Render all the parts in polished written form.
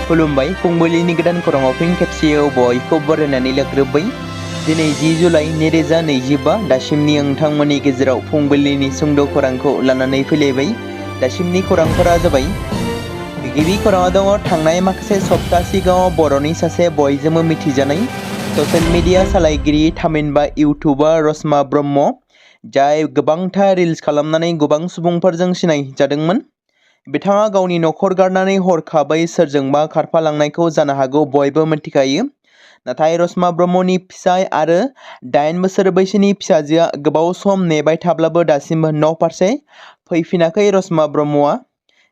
खुलुमबाय फुंबिलिनि गोदान खौराङाव फिन खेबसेयाव बयखौबो बरायनानै लाग्रोबाय। दिनै 10 जुलाइ 2025 दासिमनि नोंथांमोननि गेजेराव फुंबिलिनि सुंद' खौरांखौ लानानै फैलायबाय। दासिमनि खौरांफोरा जाबाय गिबि खौराङाव दङ थांनाय माखासे सप्ता सिगाङाव बर'नि सासे बयजोंबो मिथिजानाय ससियेल मिडिया सालायगिरि थामहिनबा इउटुबार रसमा ब्रह्म जाय गोबांथार रिल्स खालामनानै गोबां सुबुंफोरजों सिनायजादोंमोन। बिथाङा गावनि न'खर गारनानै हरखाबै सोरजोंबा खारफालांनायखौ जानो हागौ बयबो मिथिखायो। नाथाय रसमा ब्रह्मनि फिसाय आरो 8 बोसोर बैसोनि फिसाजोआ गोबाव सम नेबाय थाब्लाबो दासिमबो न' फारसे फैफिनाखै रसमा ब्रह्मआ,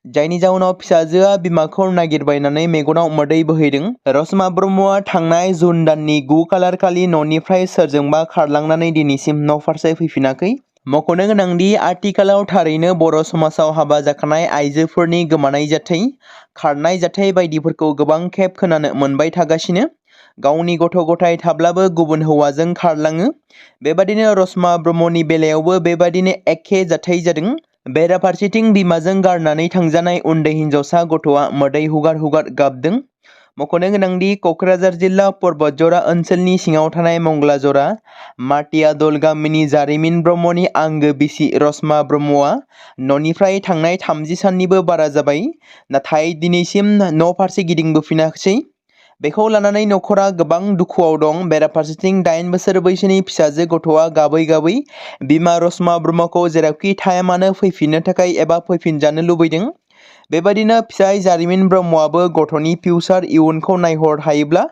जायनि जाउनाव फिसाजोआ बिमाखौ नागिरबायनानै मेगनाव मोदै बोहैदों। रसमा ब्रह्मआ थांनाय जुन दाननि 9 खालार खालि न'निफ्राय सोरजोंबा खारलांनानै दिनैसिम न' फारसे फैफिनाखै। मख'नो गोनांदि आथिखालाव थारैनो बर' समाजाव हाबा जाखानाय आइजोफोरनि गोमानाय जाथाय, खारनाय जाथाय बायदिफोरखौ गोबां खेब खोनानो मोनबाय थागासिनो। गावनि गथ' गथाय थाब्लाबो गुबुन हौवाजों खारलाङो। बेबादिनो रसमा ब्रह्मनि बेलायावबो बेबादिनो एखे जाथाय जादों। बेराफारसेथिं बिमाजों गारनानै थांजानाय उन्दै हिनजावसा गथ'आ मोदै हुगार हुगार गाबदों। मख'नो गोनांदि क'क्राझार जिल्ला पर्बतजरा ओनसोलनि सिङाव थानाय मंगलाजरा माटियादल गामिनि जारिमिन ब्रह्मनि आंगो बिसि रसमा ब्रह्मआ न'निफ्राय थांनाय 30 साननिबो बारा जाबाय, नाथाय दिनैसिम न' फारसे गिदिंबोफिनाखसै। बेखौ लानानै न'खरा गोबां दुखुआव दं। बेराफारसेथिं 8 बोसोर बैसोनि फिसाजो गथ'आ गाबै गाबै बिमा रसमा ब्रह्मखौ जेरावखि थाया मानो फैफिननो थाखाय एबा फैफिनजानो लुबैदों। बेबादिनो फिसाय जारिमिन ब्रह्मआबो गथ'नि फिउचार इयुनखौ नायहर हायोब्ला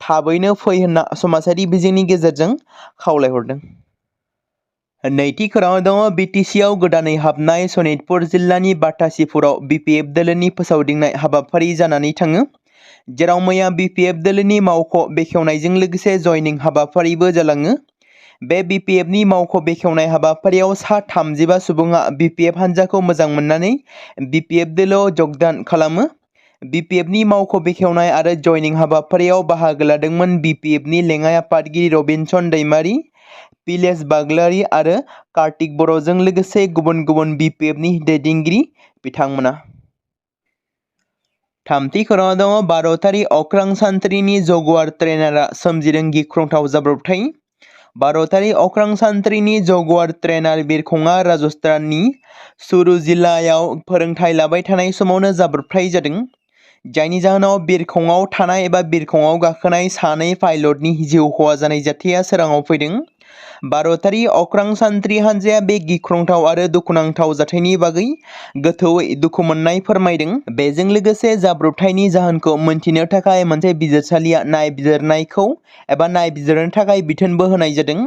थाबैनो फै होनना समाजारि बिजोंनि गेजेरजों खावलायहरदों। नैथि खौराङाव दङ बिटिसिआव गोदानै हाबनाय सनितपुर जिल्लानि बाटासिपुराव बिपिएफ दोलोनि फोसावदिंनाय हाबाफारि जानानै थाङो, जेराव मैया बिपिएफ दोलोनि मावख' बेखेवनायजों लोगोसे जयनिं हाबाफारिबो जालाङो। बे बिपिएफनि मावख' बेखेवनाय हाबाफारियाव सा 35 सुबुङा बिपिएफ हान्जाखौ मोजां मोननानै बिपिएफ दोलोआव जगदान खालामो। बिपिएफनि मावख' बेखेवनाय आरो जयनिं हाबाफारियाव बाहागो लादोंमोन बिपिएफनि लेङाइ आफादगिरि रबिनसन दैमारि, पिलेश बाग्लारि आरो कार्तिक बर'जों लोगोसे गुबुन गुबुन बिपिएफनि दैदेनगिरि बिथांमोना। थामथि खौराङाव दङ भारतारि अख्रां सान्थ्रिनि जगुआर ट्रेनारआ सोमजिदों गिख्रंथाव जाब्रबथाय। भारतारि अख्रां सान्थ्रिनि जगुआर ट्रेनार बिरखंआ राजस्थाननि चुरु जिल्लायाव फोरोंथाय लाबाय थानाय समावनो जाब्रबथाय जादों, जायनि जाहोनाव बिरखंआव थानाय एबा बिरखंआव गाखोनाय सानै पाइलटनि जिउ खहा जानाय जाथाया सोराङाव फैदों। भारतारि अख्रां सान्थ्रि हान्जाया बे गिख्रंथाव आरो दुखुनांथाव जाथायनि बागै गोथौयै दुखु मोननाय फोरमायदों। बेजों लोगोसे जाब्रबथायनि जाहोनखौ मोनथिनो थाखाय मोनसे बिजिरसालिया नायबिजिरनायखौ एबा नायबिजिरनो थाखाय बिथोनबो होनाय जादों,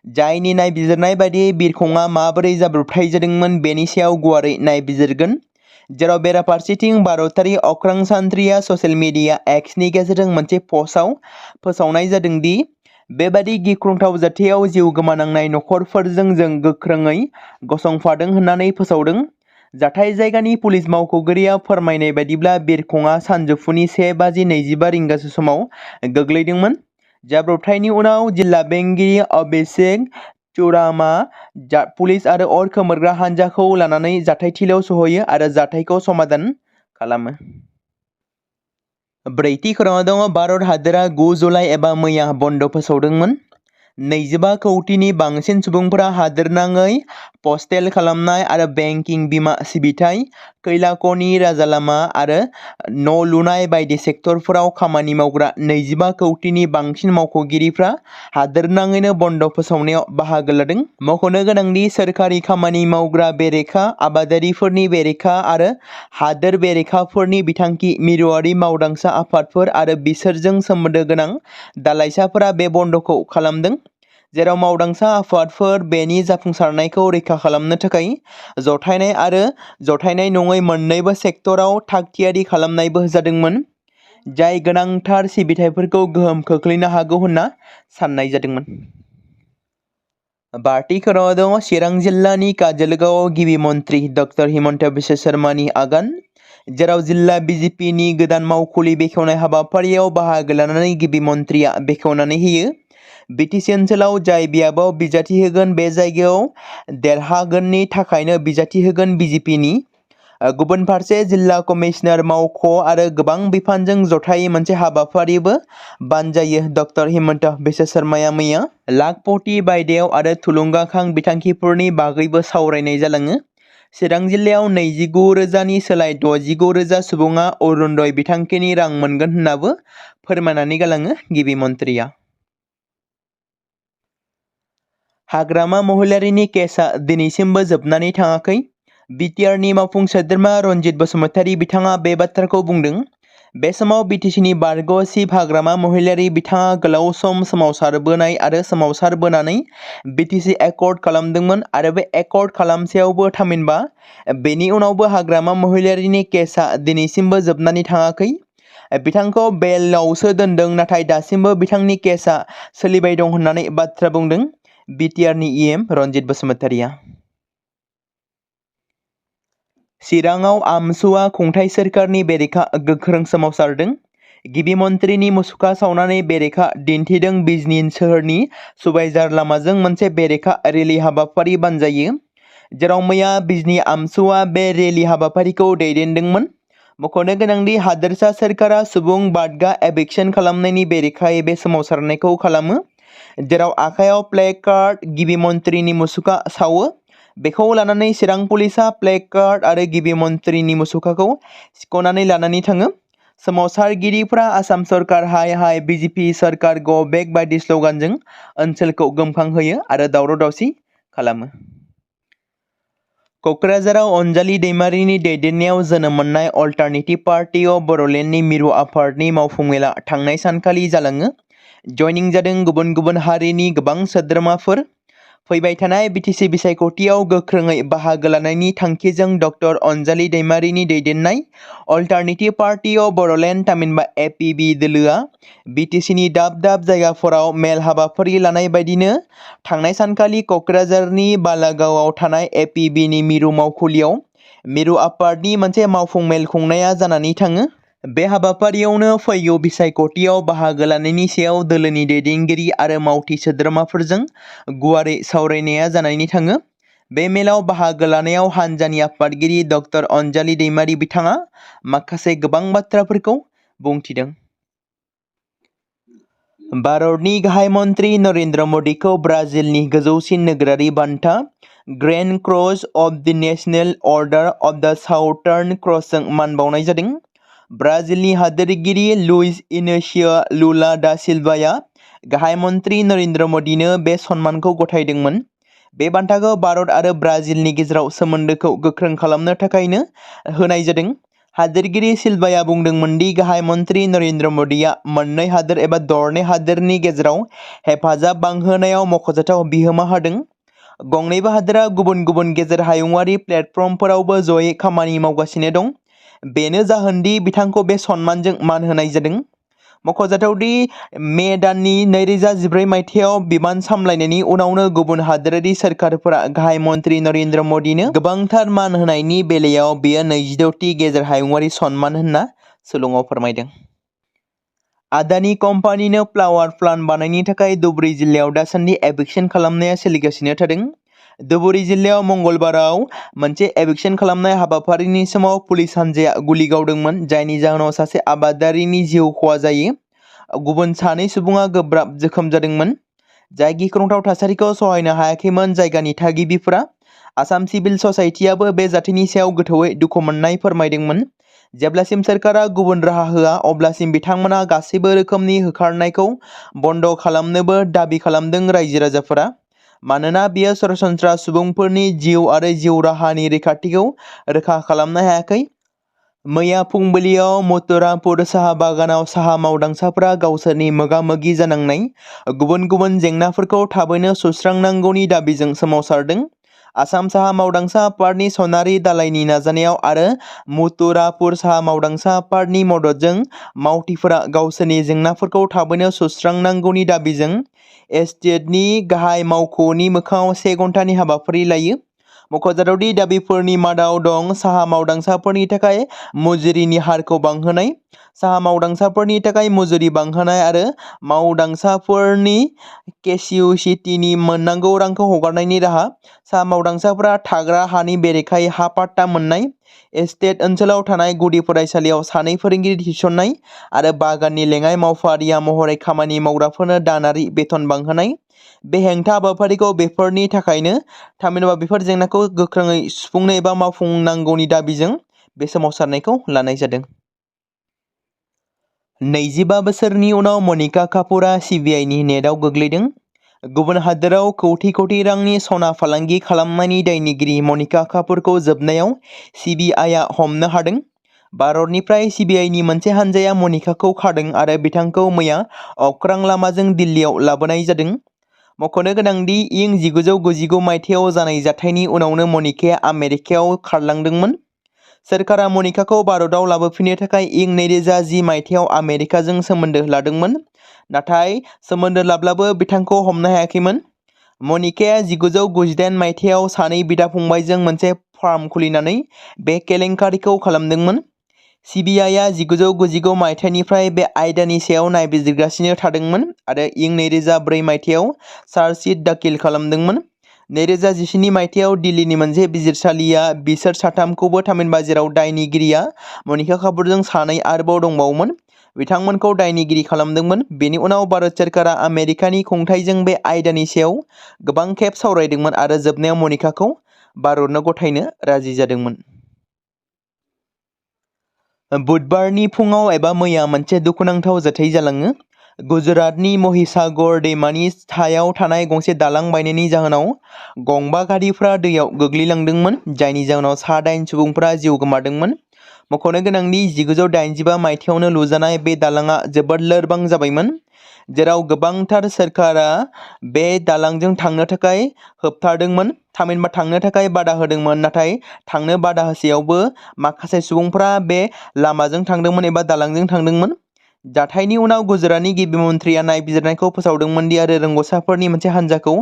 जायनि नायबिजिरनाय बायदियै बिरखंआ माबोरै जाब्रबथाय जादोंमोन बेनि सायाव गुवारै नायबिजिरगोन। जेराव बेराफारसेथिं भारतारि अख्रां सान्थ्रिया ससियेल मिडिया एक्सनि गेजेरजों मोनसे पस्टआव फोसावनाय जादों दि बेबादि गिख्रंथाव जाथायाव जिउ गोमानांनाय नखरफोरजों जों गोख्रोङै गसंफादों होननानै फोसावदों। जाथाय जायगानि पुलिस मावख'गिरिया फोरमायनाय बायदिब्ला बिरखंआ सानजौफुनि 1:25 रिंगासो समाव गोग्लैदोंमोन। जाब्रबथायनि उनाव जिल्ला बेंगिरि अभिषेक चुरामा पुलिस आरो अर खोमोरग्रा हान्जाखौ लानानै जाथायथिलियाव सहैयो आरो जाथायखौ समाधान खालामो। ब्रैथि खौराङाव दङ भारत हादोरा 9 जुलाइ एबा मैया बन्द फोसावदोंमोन। 25 कौटिनि बांसिन सुबुंफोरा हादोरनाङै पस्टेल खालामनाय आरो बेंकिं बीमा सिबिथाय, खैला खनि, राजालामा आरो न' लुनाय बायदि सेक्टरफोराव खामानि मावग्रा 25 कौटिनि बांसिन मावख'गिरिफ्रा हादोरनाङैनो बन्द फोसावनायाव बाहागो लादों। मख'नो गोनांदि सोरखारि खामानि मावग्रा बेरेखा, आबादारिफोरनि बेरेखा आरो हादोर बेरेखाफोरनि बिथांखि मिरुआरि मावदांसा आफादफोर आरो बिसोरजों सोमोन्दो गोनां दालाइसाफोरा बे बन्द'खौ खालामदों, जेराव मावदांसा आफादफोर बेनि जाफुंसारनायखौ रैखा खालामनो थाखाय जथायनाय आरो जथायनाय नङै मोन्नैबो सेक्टराव थागथियारि खालामनायबो जादोंमोन, जाय गोनांथार सिबिथायफोरखौ गोहोम खोख्लैनो हागौ होनना साननाय जादोंमोन। बाथि खौराङाव दङ चिरां जिल्लानि काजलगावआव गिबि मन्थ्रि ड हिमन्त बिश्व शर्मानि आगान, जेराव जिल्ला बिजेपिनि गोदान मावखुलि बेखेवनाय हाबाफारियाव बाहागो लानानै गिबि मन्थ्रिया बेखेवनानै होयो। बिटिसि ओनसोलाव जाय बियाबाव बिजाथि होगोन बे जायगायाव देरहागोननि थाखायनो बिजाथि होगोन बिजेपिनि गुबुन फारसे जिल्ला कमिशनार मावख' आरो गोबां बिफानजों जथायै मोनसे हाबाफारिबो बानजायो डक्टर हिमन्त बिश्व शर्माया मैया लाखपति बायदेव आरो थुलुंगाखां बिथांखिफोरनि बागैबो सावरायनाय जालाङो। चिरां जिल्लायाव 29,000नि सोलाय 69,000 सुबुङा अरुणोदय बिथांखिनि रां मोनगोन होननाबो फोरमायनानै गालाङो गिबि मन्थ्रिया। हाग्रामा महिलारिनि केसआ दिनैसिमबो जोबनानै थाङाखै। बिटिआरनि मावफुं सोद्रोमा रनजित बसुमतारी बिथाङा बे बाथ्राखौ बुंदों। बे समाव बिटिसिनि बारग' चिफ हाग्रामा महिलारि बिथाङा गोलाव सम सोमावसारबोनाय आरो सोमावसारबोनानै बिटिसि एकर्ड खालामदोंमोन आरो बे एकर्ड खालामसेयावबो थामहिनबा बेनि उनावबो हाग्रामा महिलारिनि केसआ दिनैसिमबो जोबनानै थाङाखै। बिथांखौ बेलआवसो दोनदों, नाथाय दासिमबो बिथांनि केसआ सोलिबाय दं होननानै बाथ्रा बुंदों बिटिआरनि इएम रनजित बसुमतारीया। चिराङाव आमसुवा खुंथाइ सोरखारनि बेरेखा गोख्रों सोमावसारदों। गिबि मन्थ्रिनि मुसुखा सावनानै बेरेखा दिन्थिदों बिजनी सोहोरनि सुबाइजार लामाजों मोनसे बेरेखा रेलि हाबाफारि बानजायो, जेराव मैया बिजनी आमसुवा बे रेलि हाबाफारिखौ दैदेनदोंमोन। मख'नो गोनांदि हादोरसा सोरखारा सुबुं बादगा एभिक्सन खालामनायनि बेरेखायै बे सोमावसारनायखौ खालामो, जेराव आखायाव प्लेकार्ड गिबि मन्थ्रिनि मुसुखा सावो। बेखौ लानानै चिरां पुलिसआ प्लेकार्ड आरो गिबि मन्थ्रिनि मुसुखाखौ सिख'नानै लानानै थाङो। सोमावसारगिरिफ्रा आसाम सरकार हाय हाय बिजेपि सरकार गो बेक बायदि स्ल'गानजों ओनसोलखौ गोमखांहोयो आरो दावराव-दावसि खालामो। क'क्राझाराव अनजालि दैमारिनि दैदेननायाव जोनोम मोननाय अल्टारनेटिभ पार्टी अफ बड'लेण्डनि मिरु आफादनि मावफुं मेला थांनाय सानखालि जालाङो। जयनिं जादों गुबुन गुबुन हारिनि गोबां सोद्रोमाफोर। फैबाय थानाय बिटिसि बिसायख'थियाव गोख्रोङै बाहागो लानायनि थांखिजों डक्टर अनजालि दैमारिनि दैदेननाय अल्टारनेटिभ पार्टी अफ बड'लेण्ड थामहिनबा एपिबि दोलोआ बिटिसिनि दाब दाब जायगाफोराव मेल हाबाफारि लानाय बायदिनो थांनाय सानखालि क'क्राझारनि बालागावआव थानाय एपिबिनि मिरु मावखुलियाव मिरु आफादनि मोनसे मावफुं मेल खुंनाया जानानै थाङो। बे हाबाफारियावनो फैगौ बिसायख'थियाव बाहागो लानायनि सायाव दोलोनि दैदेनगिरि आरो मावथि सोद्रोमाफोरजों गुवारै सावरायनाया जानानै थाङो। बे मेलाव बाहागो लानायाव हानजानि आफादगिरि डक्टर अनजालि दैमारि बिथाङा माखासे गोबां बाथ्राफोरखौ बुंथिदों। भारतनि गाहाय मन्थ्रि नरेन्द्र मदिखौ ब्राजिलनि गोजौसिन नोगोरारि बान्था ग्रेन्ड क्रस अफ द नेशनेल अर्डार अफ द साउथार्न क्रसजों मान बावनाय जादों। ब्राजिलनि हादोरगिरि लुइस इनेसियो लुला दा सिल्भाया गाहाय मन्थ्रि नरेन्द्र मदिनो बे सन्मानखौ गथायदोंमोन। बे बान्थाखौ भारत आरो ब्राजिलनि गेजेराव सोमोन्दोखौ गोख्रों खालामनो थाखायनो होनाय जादों। हादोरगिरि सिल्भाया बुंदोंमोन दि गाहाय मन्थ्रि नरेन्द्र मदिया मोननै हादोर एबा दरनै हादोरनि गेजेराव हेफाजाब बांहोनायाव मख'जाथाव बिहोमा होदों। गंनैबो हादोरा गुबुन गुबुन गेजेर हायुंआरि प्लेटफर्मफोरावबो जयै खामानि मावगासिनो दं। बेनो जाहोनदि बिथांखौ बे सन्मानजों मान होनाय जादों। मख'जाथावदि मे दाननि 2014 मायथाइयाव बिबान सामलायनायनि उनावनो गुबुन हादोरारि सोरखारफोरा गाहाय मन्थ्रि नरेन्द्र मदिनो गोबांथार मान होनायनि बेलायाव बेयो 26थि गेजेर हायुंआरि सन्मान होनना सुलुङाव फोरमायदों। आदानि कम्पानिनो फ्लावार प्लान्ट बानायनो थाखाय धुबुरी जिल्लायाव दासान्दि एभिक्सन खालामनाया सोलिगासिनो थादों। धुबुरी जिल्लायाव मंगलबाराव मोनसे एभिक्सन खालामनाय हाबाफारिनि समाव पुलिस हानजाया गुलि गावदोंमोन, जायनि जाहोनाव सासे आबादारिनि जिउ खहा जायो। गुबुन सानै सुबुङा गोब्राब जोखोम जादोंमोन, जाय गिख्रंथाव थासारिखौ सहायनो हायाखैमोन जायगानि थागिबिफोरा। आसाम सिभिल ससाइटियाबो बे जाथायनि सायाव गोथौयै दुखु मोननाय फोरमायदोंमोन। जेब्लासिम सोरखारा गुबुन राहा होआ अब्लासिम बिथांमोना गासैबो रोखोमनि होखारनायखौ बन्द खालामनोबो दाबि खालामदों रायजो राजाफोरा, मानोना बेयो सरासनस्रा सुबुंफोरनि जिउ आरो जिउ राहानि रैखाथिखौ रोखा खालामनो हायाखै। मैया फुंबिलियाव मथुरापुर साहा बागानाव साहा मावदांसाफोरा गावसोरनि मोगा-मोगि जानांनाय गुबुन गुबुन जेंनाफोरखौ थाबैनो सुस्रांनांगौनि दाबिजों सोमावसारदों। आसाम साहा मावदांसा आफादनि सनारि दालाइनि नाजानायाव आरो मथुरापुर साहा मावदांसा आफादनि मददजों मावथिफोरा गावसोरनि जेंनाफोरखौ थाबैनो सुस्रांनांगौनि दाबिजों एसटिएफनि गाहाय मावख'नि मोखाङाव 1 घन्टानि हाबाफारि लायो। मख'जाथाव दि दाबिफोरनि मादाव दं साहा मावदांसाफोरनि थाखाय मजुरिनि हारखौ बांहोनाय, साहा मावदांसाफोरनि थाखाय मजुरि बांहोनाय आरो मावदांसाफोरनि केसिउसिटिनि मोननांगौ रांखौ हगारनायनि राहा, साहा मावदांसाफोरा थाग्रा हानि बेरेखायै हा पाट्टा मोननाय, एस्टेट ओनसोलाव थानाय गुदि फरायसालियाव सानै फोरोंगिरि थिसननाय आरो बागाननि लेङाइ मावफारिया महरै खामानि मावग्राफोरनो दानारि बेथन बांहोनाय। बे हेंथा हाबाफारिखौ बेफोरनि थाखायनो थामहिनबा बेफोर जेंनाखौ गोख्रोङै सुफुंनो एबा मावफुंनांगौनि दाबिजों बे सोमावसारनायखौ लानाय जादों। 25 बोसोरनि उनाव मनिका कापुरआ सिबिआइनि नेटआव गोग्लैदों। गुबुन हादोराव कौटि रांनि सना फालांगि खालामनायनि दायनिगिरि मनिका कापुरखौ जोबनायाव सिबिआइआ हमनो हादों। भारतनिफ्राय सिबिआइनि मोनसे हानजाया मनिकाखौ खादों आरो बिथांखौ मैया अख्रां लामाजों दिल्लीयाव लाबोनाय जादों। मख'नो गोनांदि इं 1999 मायथाइयाव जानाय जाथायनि उनावनो मनिकाया आमेरिकायाव खारलांदोंमोन। सोरखारा मनिकाखौ भारतआव लाबोफिननो थाखाय इं 2010 मायथाइयाव आमेरिकाजों सोमोन्दो लादोंमोन, नाथाय सोमोन्दो लाब्लाबो बिथांखौ हमनो हायाखैमोन। मनिकाया 1998 मायथाइयाव सानै बिदा-फंबायजों मोनसे फार्म खुलिनानै बे केलेंकारिखौ खालामदोंमोन। सिबिआइआ 1999 मायथाइनिफ्राय बे आयदानि सायाव नायबिजिरगासिनो थादोंमोन आरो इं 2004 मायथाइयाव चार्जशिट दाखिल खालामदोंमोन। 2017 मायथाइयाव दिल्लीनि मोनसे बिजिरसालिया बिसोर साथामखौबो थामहिनबा जेराव दायनिगिरिया मनिका कापुरजों सानै आरोबाव दंबावोमोन, बिथांमोनखौ दायनिगिरि खालामदोंमोन। बेनि उनाव भारत सोरखारा आमेरिकानि खुंथायजों बे आयदानि सायाव गोबां खेब सावरायदोंमोन आरो जोबनायाव मनिकाखौ भारतनो गथायनो राजि जादोंमोन। बुधबारनि फुङाव एबा मैया मोनसे दुखुनांथाव जाथाय जालाङो। गुजरातनि महिसागर दैमानि सायाव थानाय गंसे दालां बायनायनि जाहोनाव गंबा गारिफ्रा दैयाव गोग्लैलांदोंमोन, जायनि जाहोनाव सा 8 सुबुंफोरा जिउ गोमादोंमोन। मख'नो गोनांदि 1985 मायथाइयावनो लुजानाय बे दालांआ जोबोद लोरबां जाबायमोन, जेराव गोबांथार सोरखारा बे दालांजों थांनो थाखाय होबथादोंमोन, थामहिनबा थांनो थाखाय बादा होदोंमोन, नाथाय थांनो बादा होसेयावबो माखासे सुबुंफोरा बे लामाजों थांदोंमोन एबा दालांजों थांदोंमोन। जाथायनि उनाव गुजरातनि गिबि मन्थ्रिया नायबिजिरनायखौ फोसावदोंमोन दि आरो रोंग'साफोरनि मोनसे हानजाखौ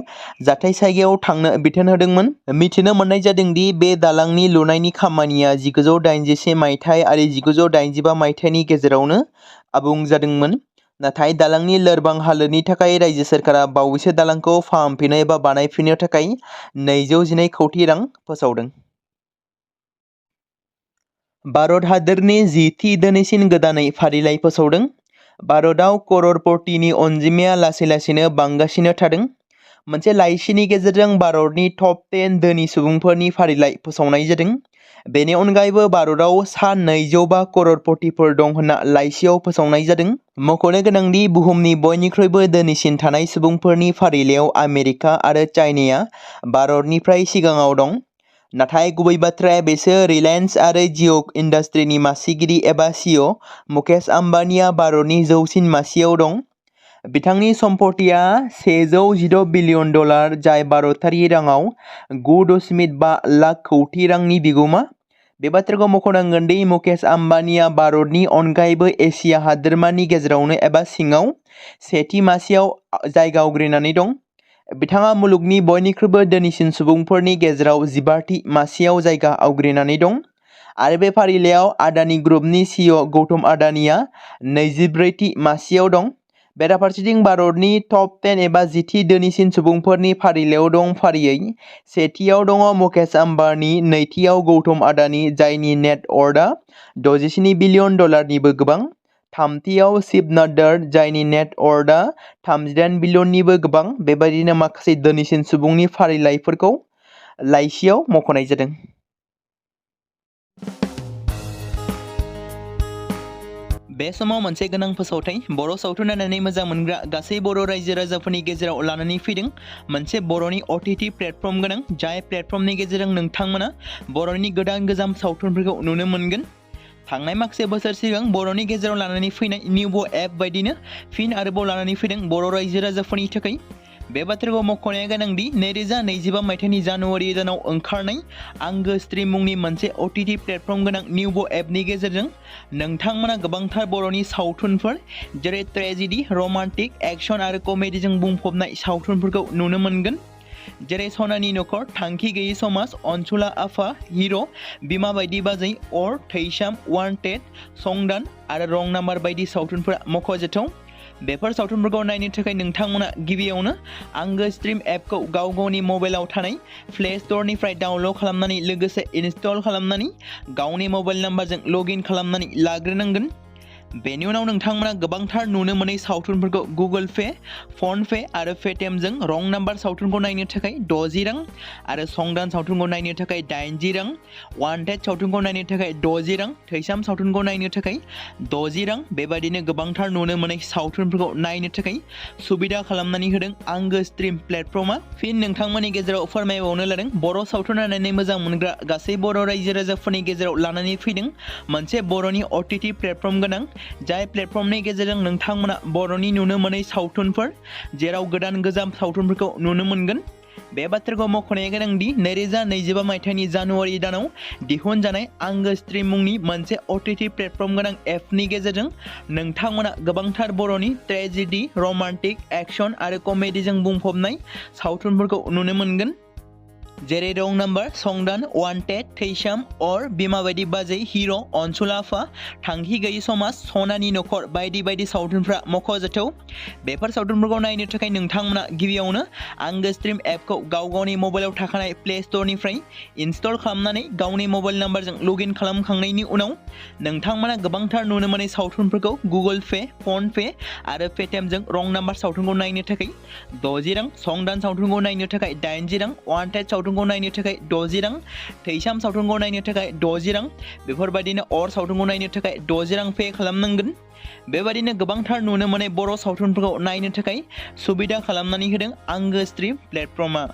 जाथाय जायगायाव थांनो बिथोन होदोंमोन। मिथिनो मोननाय जादों दि बे दालांनि लुनायनि खामानिया 1981 मायथाइ आरो 1985 मायथाइनि गेजेरावनो आबुं जादोंमोन, नाथाय दालांनि लोरबां हालोदनि थाखाय रायजो सोरखारा बावैसो दालांखौ फाहामफिननो एबा बानायफिननो थाखाय 212 कौटि रां फोसावदों। भारत हादोरनि 10थि धोनिसिन गोदानै फारिलाइ फोसावदों। भारतआव करोड़पतिनि अनजिमाया लासै-लासैनो बांगासिनो थादों। मोनसे लाइसिनि गेजेरजों भारतनि टप 10 धोनि सुबुंफोरनि फारिलाइ फोसावनाय जादों। बेनि अनगायैबो भारतआव सा 205 करोड़पतिफोर दं होनना लाइसियाव फोसावनाय जादों। मख'नो गोनांदि बुहुमनि बयनिख्रुइबो धोनिसिन थानाय सुबुंफोरनि फारिलाइयाव आमेरिका आरो चाइनाया भारतनिफ्राय सिगाङाव दं, नाथाय गुबै बाथ्राया बेसो रिलायेन्स आरो जिअ' इन्डास्ट्रिनि मासिगिरि एबा सिइअ मुकेश आम्बानीआ भारतनि जौसिन मासियाव दं। बिथांनि सम्पथिया $116 बिलियन, जाय भारतारि राङाव 9.5 लाख कौटि रांनि बिगुमा। बे बाथ्राखौ मख'नांगोन दि मुकेश आम्बानीआ भारतनि अनगायैबो एसिया हादोरमानि गेजेरावनो एबा सिङाव सेथि मासियाव जायगा आवग्रिनानै दं। बिथाङा मुलुगनि बयनिख्रुइबो धोनिसिन सुबुंफोरनि गेजेराव 15थि मासियाव जायगा आवग्रिनानै दं आरो बे फारिलाइयाव आदानि ग्रुपनि सिइअ गौतम आदानिया 24थि मासियाव दं। बेराफारसेथिं भारतनि टप 10 एबा 10थि धोनिसिन सुबुंफोरनि फारिलाइयाव दं फारियै सेथियाव दङ मुकेश आम्बानी, नैथियाव गौतम आदानि, जायनि नेट वर्थआ $67 बिलियन निबो गोबां, थामथियाव शिव नाडार, जायनि नेट वर्थआ $38 बिलियननिबो गोबां। बेबायदिनो माखासे धोनिसिन सुबुंनि फारिलाइफोरखौ लाइसियाव मख'नाय जादों। बे समाव मोनसे गोनां फोसावथाय बर' सावथुन नायनानै मोजां मोनग्रा गासै बर' रायजो राजाफोरनि गेजेराव लानानै फैदों मोनसे बर'नि OTT प्लेटफर्म गोनां, जाय प्लेटफर्मनि गेजेरजों नोंथांमोना बर'नि गोदान गोजाम सावथुनफोरखौ नुनो मोनगोन। थांनाय माखासे बोसोर सिगां बर'नि गेजेराव लानानै फैनाय निउबो एप बायदिनो फिन आरोबाव लानानै फैदों बर' रायजो राजाफोरनि थाखाय। बे बाथ्राखौ मख'नाया गोनांदि 2025 मायथाइनि जानुवारि दानाव ओंखारनाय आंगो स्ट्रिम मुंनि मोनसे OTT प्लेटफर्म गोनां निउबो एपनि गेजेरजों नोंथांमोना गोबांथार बर'नि सावथुनफोर जेरै ट्रेजेडि, रमान्टिक, एक्सन आरो कमेडिजों बुंफबनाय सावथुनफोरखौ नुनो मोनगोन। जेरै सनानि नखर, थांखि गैयै समाज, अनसुला आफा, हिर', बिमा बायदि बाजै, अर, थैसाम, वान्टेड, संदान आरो रं नाम्बार बायदि सावथुनफोरा मख'जाथाव। बेफोर सावथुनफोरखौ नायनो थाखाय नोंथांमोना गिबियावनो आंगो स्ट्रिम एपखौ गावनि मबाइलाव थानाय प्ले स्ट'रनिफ्राय डाउनल'ड खालामनानै लोगोसे इनस्टल खालामनानै गावनि मबाइल नाम्बारजों लगइन खालामनानै लाग्रोनांगोन। बेनि उनाव नोंथांमोना गोबांथार नुनो मोनै सावथुनफोरखौ गुगोल पे, फन पे आरो पेटिएमजों रं नाम्बार सावथुनखौ नायनो थाखाय 60 रां आरो संदान सावथुनखौ नायनो थाखाय 80 रां, वान्टेड सावथुनखौ नायनो थाखाय 60 रां, थैसाम सावथुनखौ नायनो थाखाय 60 रां बेबायदिनो गोबांथार नुनो मोनै सावथुनफोरखौ नायनो थाखाय सुबिदा खालामनानै होदों आंगो स्ट्रिम प्लेटफर्मा। फिन नोंथांमोननि गेजेराव फोरमायबावनो लादों बर' सावथुन नायनानै मोजां मोनग्रा गासै बर' रायजो राजाफोरनि गेजेराव लानानै फैदों मोनसे बर'नि OTT प्लेटफर्म गोनां, जाय प्लेटफर्मनि गेजेरजों नोंथांमोना बर'नि नुनो मोनै सावथुनफोर जेराव गोदान गोजाम सावथुनफोरखौ नुनो मोनगोन। बे बाथ्राखौ मख'नाया गोनांदि 2025 मायथाइनि जानुवारि दानाव दिहुनजानाय आंगो स्ट्रिम मुंनि मोनसे OTT प्लेटफर्म गोनां एपनि गेजेरजों नोंथांमोना गोबांथार बर'नि ट्रेजेडि, रमान्टिक, एक्शन आरो कमेडिजों बुंफबनाय सावथुनफोरखौ नुनो मोनगोन। जेरै रं नाम्बार, संदान, वान्टेड, थैसाम, अर, बिमा बायदि बाजै, हिर', अनसुला आफा, थांखि गैयै समाज, सनानि नखर बायदि बायदि सावथुनफ्रा मख'जाथाव। बेफोर सावथुनफोरखौ नायनो थाखाय नोंथांमोना गिबियावनो आंगो स्ट्रिम एपखौ गावनि मबाइलाव थाखानाय प्ले स्ट'रनिफ्राय इनस्टल खालामनानै गावनि मबाइल नाम्बारजों लगइन खालामखांनायनि उनाव नोंथांमोना गोबांथार नुनो मोनै सावथुनफोरखौ गुगोल पे, फन पे आरो पेटिएमजों रं नाम्बार सावथुनखौ नायनो थाखाय 60 रां, संदान सावथुनखौ नायनो थाखाय 80 रां, वान्टेड सावथुनखौ नायनो थाखाय 60 रां, थैसाम सावथुनखौ नायनो थाखाय 60 रां बेफोरबायदिनो अर सावथुनखौ नायनो थाखाय 60 रां पे खालामनांगोन। बेबायदिनो गोबांथार नुनो मोनै बर' सावथुनफोरखौ नायनो थाखाय सुबिदा खालामनानै होदों आंगो स्ट्रिम प्लेटफर्मा।